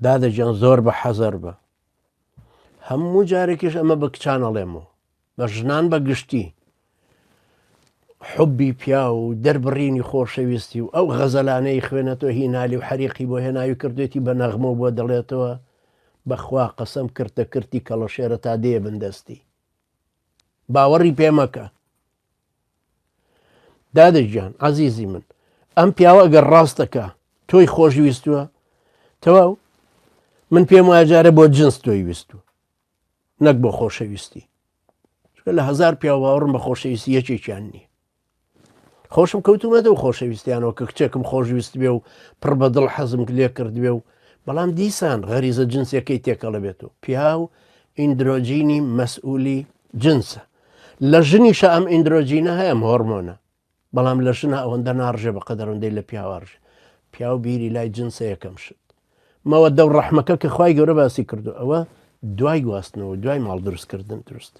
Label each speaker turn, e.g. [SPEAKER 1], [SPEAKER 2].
[SPEAKER 1] دادە گیان زۆر بە حەزەر بە. هەموو جارێکیش ئەمە بە کچان ئەڵێمەوە بە ژنان بە گشتی حبی پیا و دەربڕینی خۆشەویستی و ئەو غەزەلانەی خوێنەتەوە هی نالی و حەریقی بۆ هێناوی کردوێتی بە نەغمە و بۆ دەڵێتەوە بەخوا قەسەم کرتە کرتی کەڵەشێرە تا دێ بندەستی باوەڕی پێ مەکە دادە گیان عزیزی من ئەم پیاوە ئەگەر ڕاستەکە تۆی خۆش ویستووە تەواو من پێم وایە جارە بۆ جنس تۆی ویستوە نەک بۆ خۆشەویستی چونکە لە هزار پیاو باوەڕم بە خۆشەویستی یەکێکیان نییە خۆشم کەوتومەتەوە خۆشەویستیانەوە کە کچێکم خۆشویست بێ و پڕ بە دڵ حەزم لێ کردبێ و بەڵام دیسان غەریزە جنسیەکەی تێکەڵە بێت و پیاو ئیندرۆجینی مەسئولی جنسە لە ژنیشە ئەم ئیندرۆجینە هەیە ئەم هۆرمۆنە بەڵام لە ژنە ئەوەندە ناڕژێ بە قەدەرەوەندەی لە پیاوارژێ پیاو بیری لای جنسە یەکەم شت مەوەدە و ڕەحمەکە کە خوای گەورە باسی کردو ئەوە دوای گواستنەوە دوای ماڵ دروستکردن دروست.